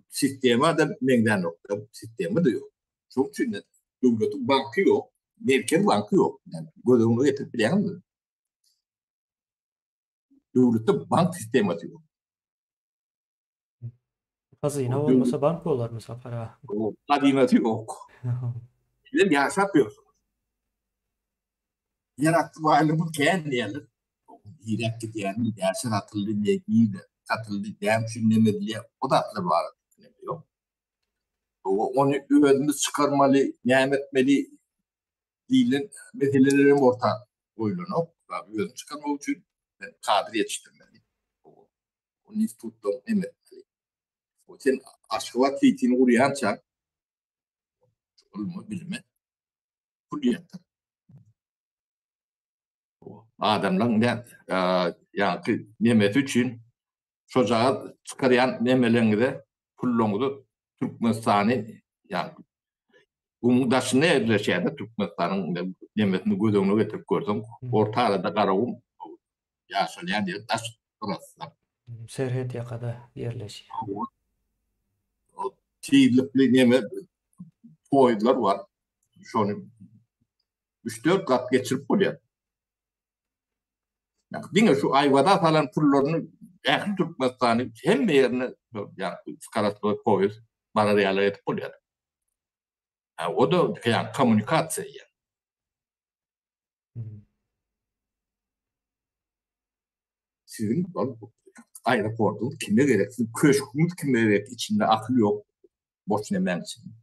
sistema da meňzänok sistema da ýok. Şonuň üçin de döwletiň banky ýok, merkez banky ýok. Yani göz öňüne getirip bilýäňizmi? Döwletde bank sistemasy ýok. Hazyna bolmasa bank bolarmy Sapar aga? Hazynasy ýok. Sizem ýaşap ýörsüňiz. Ýerasty baýlygymyz kän diýýärler. Niräk gidýäni, näçe satyldy, nirde satyldy, näme üçin neme edilýär, o zatlar barada neme ýok. Ony özümiz çykarmaly, näme etmeli diýlen meseleler hem orta goýlanok. Özüni çykarmak üçin kadr ýetişdirmeli. O institutda neme etmeli. Sen Aşgabat sitini gurýança ylmy bilime pul ýatyr. Adamlaryň ýaňky nemesi üçin şojagaz çykarýan nemeleňize pullaňyzy Türkmenistany ýaňky gumuň daşynda ýerleşýär-de Türkmenistanyň nemesini göz öňüne getirip görseň orta arada Garagum ýaşalýan ýer daş gyrasy. Serhet ýakada ýerleşýär. Tizlikli neme poýezdler bar. Şony 3-4 gat geçirip bolýar. Diňe şu Aýwada salan pullaryny ähli Türkmenistany hemme ýerine ýa skorostnoý poýezd barar ýaly edip bolýar. Ha, o da ýa kommunikasiýa ýa. Siziň ol aeroportuňyz kime gerek? Siziň köşgüňiz kime gerek? Içinde akyl ýok. Boş nemäň içinde.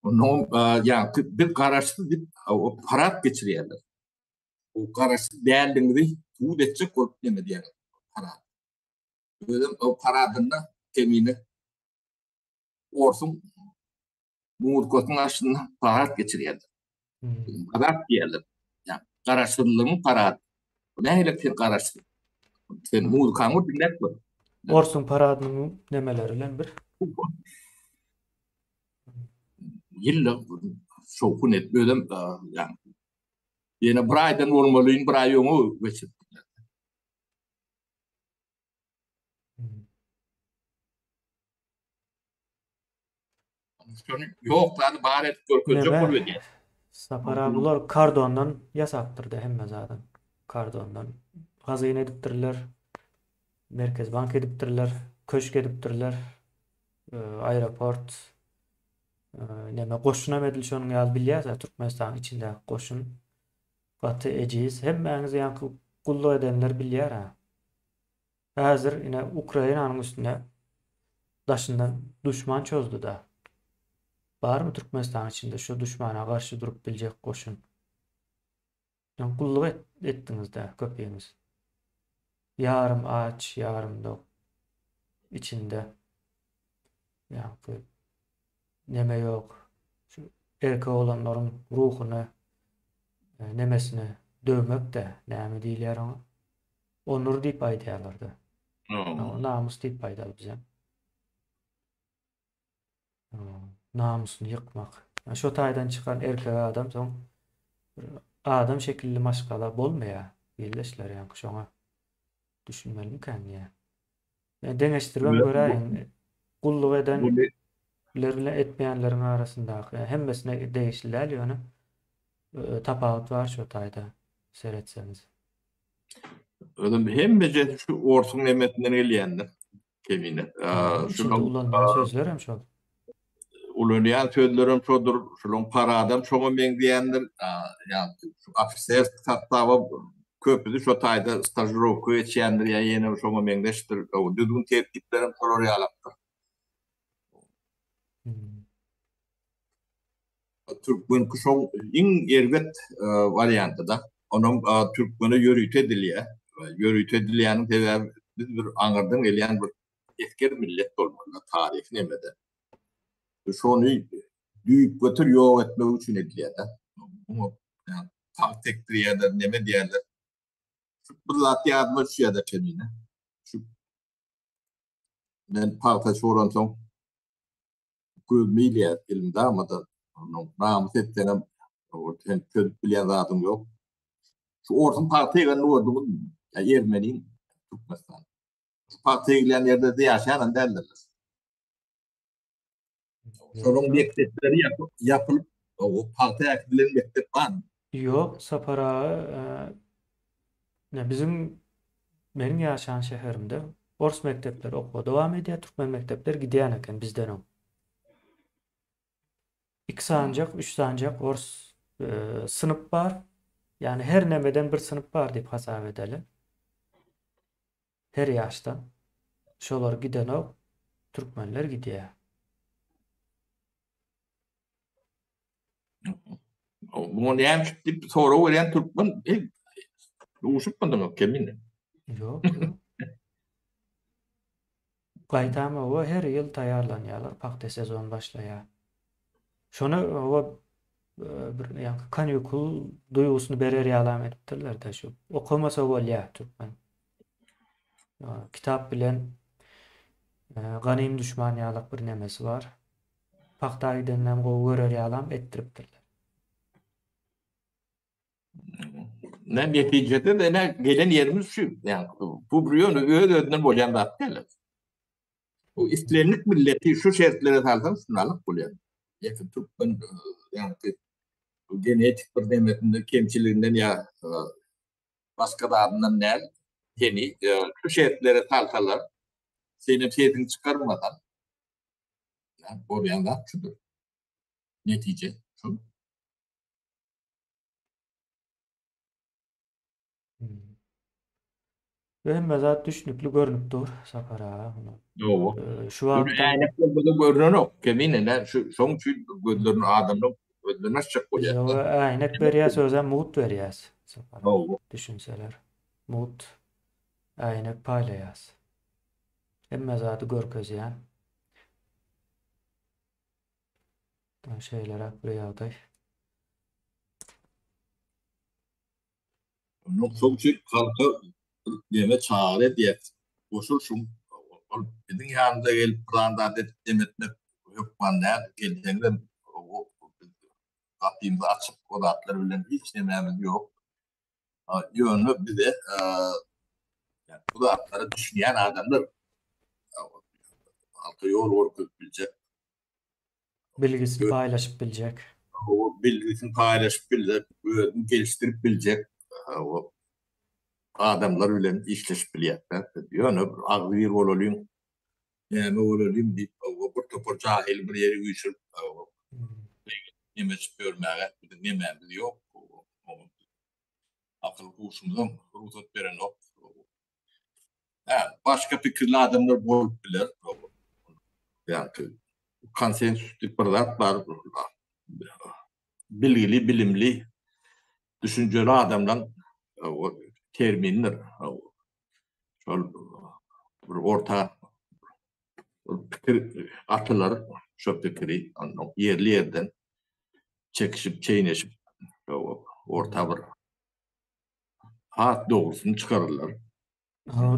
Ondan ýaňky biz garaşsyz diýip o parad geçirýärler. O garaşsyz däldigimizi subut etjek bolup neme diýýärler. Parad. Özem o paradynda kemine orsuň muzkasynyň aşynda parad geçirýärler. Parad diýýärler. Ýa garaşsyzlygyň parady. Bu nähili sen garaşsyz? Sen muzykany diňläp gör. Orsuň paradynyň nemeleri bilen bir. Ýylda şowhun et özem ýa ýene bir aýdan bolmaly, bir aý öňe geçiripdirler. Şony ýok zady bar edip görkezjek bolup edýär. Sapar aga bular kardondan ýasapdyrda hemme zadyň. Kardondan hazyna edipdirler. Merkez bank edipdirler, köşk edipdirler. Aeroport neme goşunam edil şonuň ýaly bilýäs Türkmenistanyň içindäki goşun gaty ejiz. Hemmäňiz ýaňky gulluk edenler bilýär ha. Häzir ine Ukrainanyň üstüne daşyndan duşman çozdy-da. Barmy Türkmenistanyň içinde şu duşmana garşy durup biljek goşun? Ýa gulluk et, etdiňiz-dä köpüňiz. Ýarym aç, ýarym dok. Içinde ýaňky neme ýok. Şu erkek oglanlaryň ruhuny e, nemesini döwmek-de, näme diýilýär oňa? Onur diýip aýdýarlar-da. Namys diýip aýdaly bizem. Namysyny ýykmak. Şo taýdan çykan erkek adam soň bir adam şekilli maşgala bolmaýar. Ildeşler ýaňky şoňa düşünmelimikän diýýän. Ýa deňeşdiribem göräýiň. Gulluk eden ler bilen etmeýänleriň arasyndaky hemmesine degişli däl ýöne tapawut bar şo taýda seretseňiz. Özem hemmejesi şu orsuň nemesinden gelýändir. Kemine. Şunuň ulanýan sözler hem şol. Ulanýan sözler hem şodur. Şunuň paradam şoňa meňzeýändir. Ýa şu ofiser sostawa köpüsi şo taýda stažirowka geçýändir ýa ýene şoňa meňzeşdir. Düzgün tertipler hem şolar ýalakdyr. Türkmenki şoň iň erbet warianty-da. Onam türkmene ýörite edilýär. Ýörite edilýäniň sebäbi biz bir aňyrdan gelýän bir esger millet bolmaly taryhy nemede. Şony düýpgöter ýok etmek üçin edilýär-de. Muňa tagt ekdirýärler, neme edýärler. Şu bir zat ýadyma düşýär-de kemine. Şu men pagtaçy bolansoň Gözümi ilýär elmydama-da onuň namys etseňem sen çözüp bilýän zadyň ýok. Şu orsuň pagta egenini gördüňizmi? Ýa ermeniň Türkmenistan. Şu pagta egilýän ýerlerde ýaşaýanam däldirler. Şolaryň mekdepleri ýapylyp, pagta äkidilen mekdep barmy? Ýok, Sapar aga, biziň meniň ýaşan şäherimde ors mekdepleri okuwa dowam edýär, türkmen mekdepleri gidýän eken bizden öň. Iki sanjak, üç sanjak ors synp bar. Ýagny her nemeden bir synp bar diýip hasap edeli. Her ýaşdan. Şolar gidenok, türkmenler gidýär. Muňa näme üçin diýip sorag berýän türkmen duşupmydyňyz kemine? Ýok, ýok. Gaýtam oba her ýyl taýýarlanýarlar, pagta sezony başlaýar. Şony oba bir ýaňky kanikul duýgusyny berer ýalam edipdirler-de şu. Okamasa bolýar türkmen. Kitap bilen ganym düşman ýalak bir nemesi bar. Pagta gideninem gowy görer ýalam etdiripdirler. Ne netijede de ne gelen ýerimiz şu. Yani bu bir ýöne öz-özünden bolýan zat däl. Bu islendik milleti şu şertlere salsaň şuny alyp bolýar. Ýa türkmen ýa genetik bir nemesinde kemçiliginden ýa başga zadyndan däl. Seni şu şertlere salsalar, senem sesiňi çykarmasaň, bolýan zat şudur. Netije şu. Hemme zat düşnükli görnüp dur Sapar aga. Dogry. Şu wagt äýnek bolmasa görnenok. Kemine ne şu şoň üçin gözlerini adamlar gözlerini açjak bolýar. Ýok, äýnek berýäs, özem mugt berýäs. Sapar. Düşünseler. Mugt äýnek paýlaýas. Hemme zady görkezýän. Şeýleräk bir ýagdaý. Ondan soň üçin halka neme çagyry edýär. Goşul şuň ol biziň ýanymyza gelip pylan zat edip dem etmek hökman däl. Gelseňizem gapymyzy açyk o zatlar bilen hiç nemämiz ýok. Ýöne bize bu zatlara düşünýän adamlar halka ýol görkezip biljek Bilgisini paýlaşyp biljek. Bilgisini paýlaşyp biljek, özüni gelişdirip biljek adamlar bilen işleşip bilýär. Ýöne bir agzybir bolalyň, näme bolalyň diýip, bir topar jahyly bir ýere üýşürip, nemeçip ýörmäge biziň nemämiz ýok. Akyl huşumyzam rugsat berenok. Hä, başga pikirli adamlar bolup biler. Ýa-da konsensus diýip bir zat bar. Bilgili, bilimli. Düşünjeli adamlaň termindir. Şol bir orta pikir atylar, şo pikiri ondan ýerli ýerden çekişip, çeýneşip orta bir has dogrusyny çykaryrlar.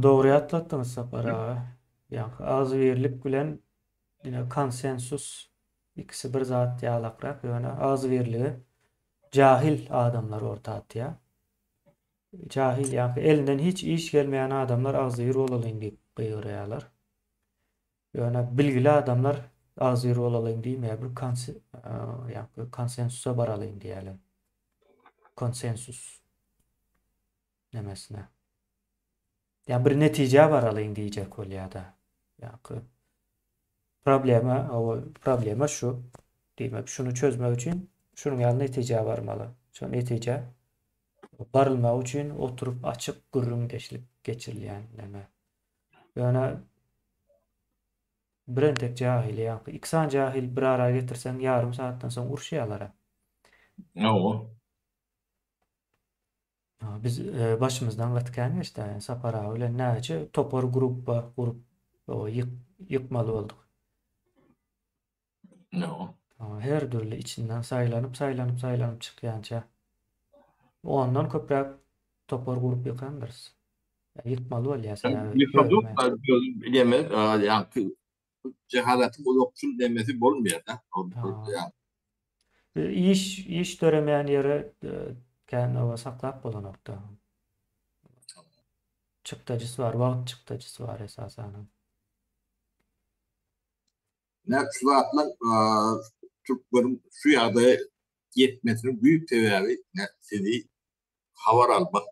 Dogry ýatlatdyňyz Sapar aga. Ýaňky agzybirlik bilen ine konsensus ikisi bir zat ýalakrak ýöne agzybirligi jahil adamlar orta atýar. Jahil ýaňky elinden hiç iş gelmeýän adamlar agzybir bolalyň diýip gygyrýarlar. Ýöne bilgili adamlar agzybir bolalyň diýmeýär, bir ýaňky konsensusa baralyň diýýärler. Konsensus. Nemesine. Ýa bir netijä baralyň diýjek bolýar-da. Ýa-ki problema, o problema şu. Diýmek, şuny çözmek üçin şunuň ýaly netijä barmaly. Şo netijä barylmagy üçin oturyp açyk gürrüňdeşlik geçirilýän neme. Ýöne birentek jahil, ýa-ki iki sany jahil bir ara getirseň ýarym sagatdan soň uruşýarlar-a. Hawa. Biz başymyzdan gaty kän geçdi. Yani Sapar aga bilen näçe topar gruppa gurup ýykmaly bolduk. No. Her dürli içinden saýlanyp, saýlanyp, saýlanyp çykýança ondan köpräk topar gurup ýykandyrys. Ýykmaly bolýar sebäbi. Ýykmaly ýa-da Cehaletin uzakçyl demesi bolmaýar da. Iş iş döremeýän ýere kän oba saklap bolanokda. Çykdajysy bar, wagt çykdajysy bar esasanam. Näme şu zatlar türkmeniň şu ýagdaýa ýetmesiniň düýp sebäbi sizi habar almak,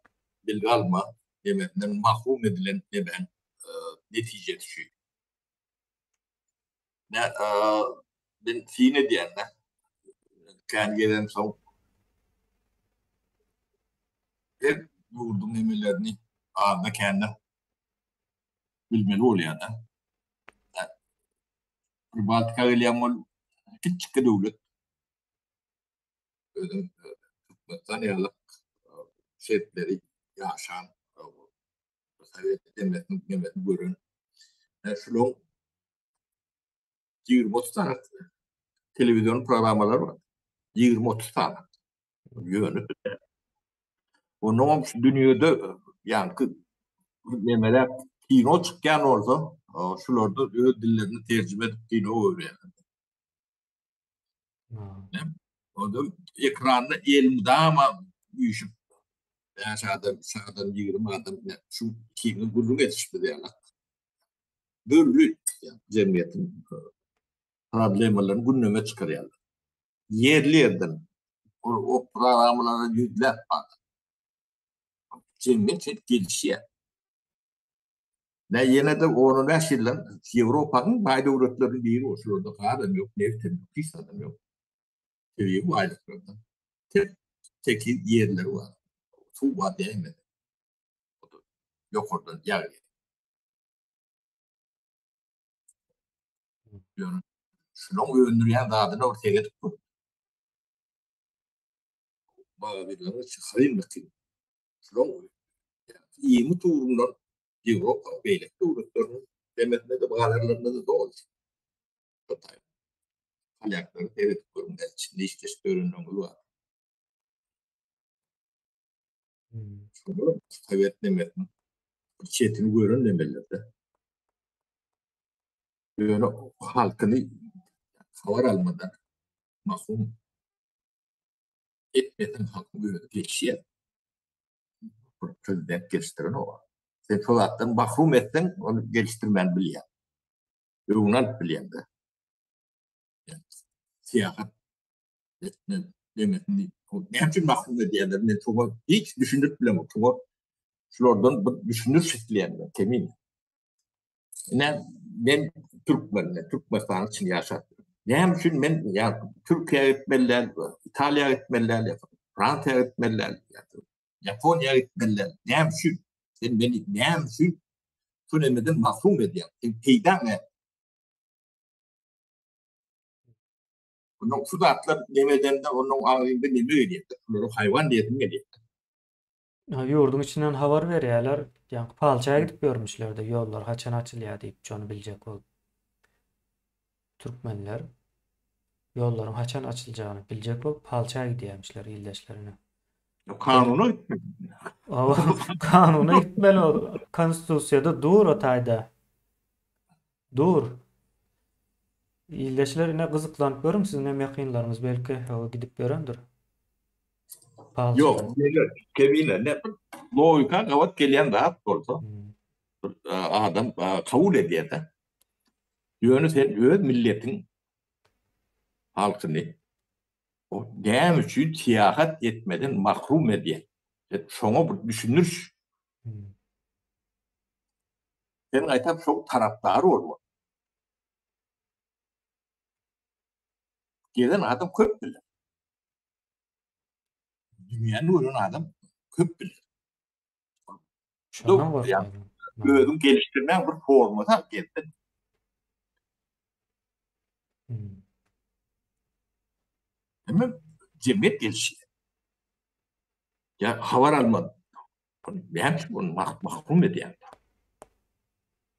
bilgi almak demesinden mahrum edilen nemäň netijesi şu. Ne, men syn edýän-de. Kän gezensoň her ýurduň nemelerini azda-kände bilmeli bolýar-da. Pribaltika gelýän ol kiçjikge döwlet. Özem Türkmenistan ýaly şertleri ýaşan Sowet demesini nemesini gören. Şulaň 20-30 sany telewizion programmalary bar. 20-30 sany. Ýöne Ondan şu dünýede ýaňky nemeler kino çykýan bolsa, şularda öz dillerini terjime edip kino görýärler. Onda ekranda elmydama üýşüp 5 adam, 3 adam, 20 adam şu kino gürrüň edişip ýaly. Dürli jemgyýetiň problemalaryny gündeme çykarýarlar. Ýerli ýerden o programmalara ýüzläp bar. Jemgyýet şeýdip gelişýär. Ne ýene-de 10-15 ýyldan Ýewropanyň baý döwletleriniň biri bolsa, şularda gazam ýok, nebit hem ýok, hiç zadam ýok. Tebigy baýlyklardan. Tek tekiz ýerleri bar. Suw bar diýäýmeli. Ýokardan ýagýar. Ýöne şulaň öndürýän zadyna bir seredip gör. Bagabirleriň içi hyryn-hykyn. Şulaň iýmit ugrundan Ýewropa, beýleki döwletleriniň demesinde-de, bazarlarynda-da doly. Hytaý. Polýaklary seredip görüň, içinde işleşip ýörenleriňiz bar. Şolar sowet nemesiniň bir çetini gören nemelerde. Ýöne halkyny habar almadan mahrum etmeseň halkyň özi geçýär. Bir prezident gelişdiren o. Sen şol zatdan mahrum etseň, ony gelişdirmän bilýär. Öňüni alyp bilýär-de. Syýahat etme demesini näme üçin mahrum edýärler? Men şoňa hiç düşünip bilemok. Şoňa şulardan bir düşündiriş isleýän men kemine. Ine men türkmen, men Türkmenistanyň içinde ýaşap. Näme üçin men ýa Türkiýä gitmeli däl, Italiýa gitmeli däl, Fransiýa gitmeli däl, Ýaponiýa gitmeli däl. Näme üçin? Sen meni näme üçin şu nemeden mahrum edýäň? Seň peýdaň näme? Ondan şu zatlar neme edende onuň agzynda neme gelýär? Şulara haýwan diýesim gelýär. Ýurduň içinden habar berýärler. Ýaňky palça gidip ýörmüşler-de, ýollar haçan açylýar diýip, şony biljek bolup. Türkmenler ýollaryň haçan açyljagyny biljek bolup palça gidýärmişler ildeşlerine. Kanuna gitmeli. Kanuna gitmeli ol. Konstitusiýada dur o taýda. Dur. Ildeşler ine gyzyklanyp görüň siziň hem ýakynlaryňyz belki gidip ýörendir. Ýok, geler, kemine ne bir logika gabat gelýän zat bolsa, bir adam kabul edýär-de. Ýöne sen öz milletiň halkyny o näme üçin syýahat etmeden mahrum edýäň? Sen şoňa bir düşündiriş. Sen gaýtam şoň tarapdary bolmaly. Gezen adam köp biler. Dünýäni gören adam köp biler. Şondan gorkýaryn. Özüň gelişdirmäň bir formasy alyp gelsin. Hmm. Hem jemgyýet gelişýär. Ýa habar almaz. Näme üçin ony mahrum edýär?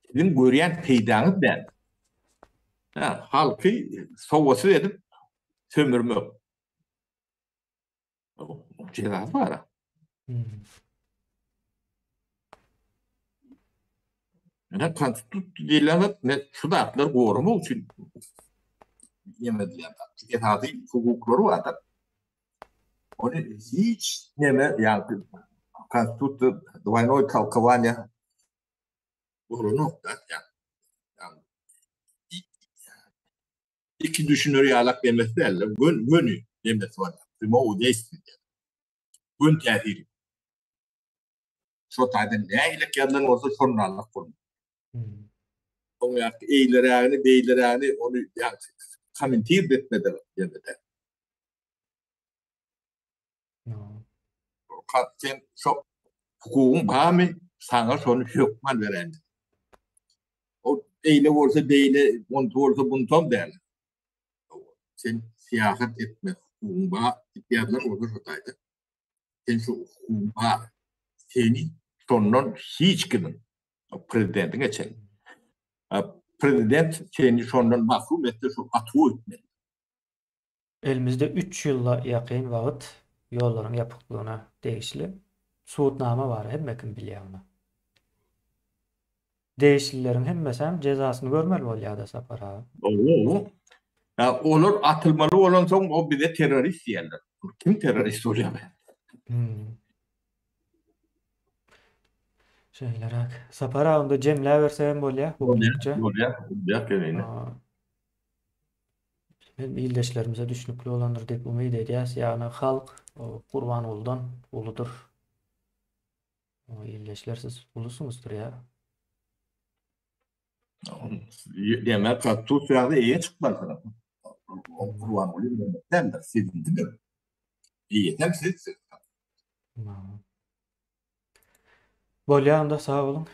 Siziň görýän peýdaňyz näme? Ha, halky sowatsyz edip sömürmek. Jezasy bar. Hmm. Ine konstitusiýa diýilýän zat ne şu zatlary goramak üçin ýem edilýän zat. Esasy hukuklary bar. Ony hiç neme ýa konstitusiýa dwaýnoý tolkowaniýa bolanok da. Iki düşüner ýalak demesi däl, gön göni demesi bar. Primogo deýstwiýe diýýär. Gön täsiri. Şo taýdan nähilek ýazylan bolsa şondanlyk bolmaly. Hmm. Oň ýaky eýlerägini, beýlerägini ony ýa kommentir etmedi ýene-de. Sen şo hukugyň barmy, saňa şony hökman beräýmeli. O eýle bolsa beýle, onty bolsa buntam däl. Sen syýahat etme hukugyň bar diýip ýazylan bolsa şo taýda. Sen şu hukugyň bar. Seni şondan hiç kimiň, prezidentiňe çenli. Prezident seni şondan mahrum etse şo atuwa gitmeli. Elimizde üç ýyla ýakyn wagt ýollaryň ýapyklygyna degişli subutnama bar, hemme kim bilýär muny. Degişlileriň hemmesem jezasyny görmeli bolýar-da Sapar aga. Owo. Ýa olar atylmaly bolansoň o bize terrorist diýerler. Kim terrorist bolýar be? Hmm. Şeýleräk. Sapar aga onda jemläbersegem bolýar bu günlükçe. Bolýar, bolýar kemine. Hem ildeşlerimize düşnükli bolandyr diýip umyt edýäs. Ýagny halk Gurbangulydan uludyr. Ildeşler siz ulusyňyzdyr ýa. Demek Konstitusiýa eýe çykmalysyňyz. Gurbanguly däldir, siziňkidir. Eýesem sizsiz. Bolýar onda sag boluň.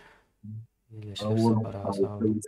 Ildeşler Sapar aga sag boluň.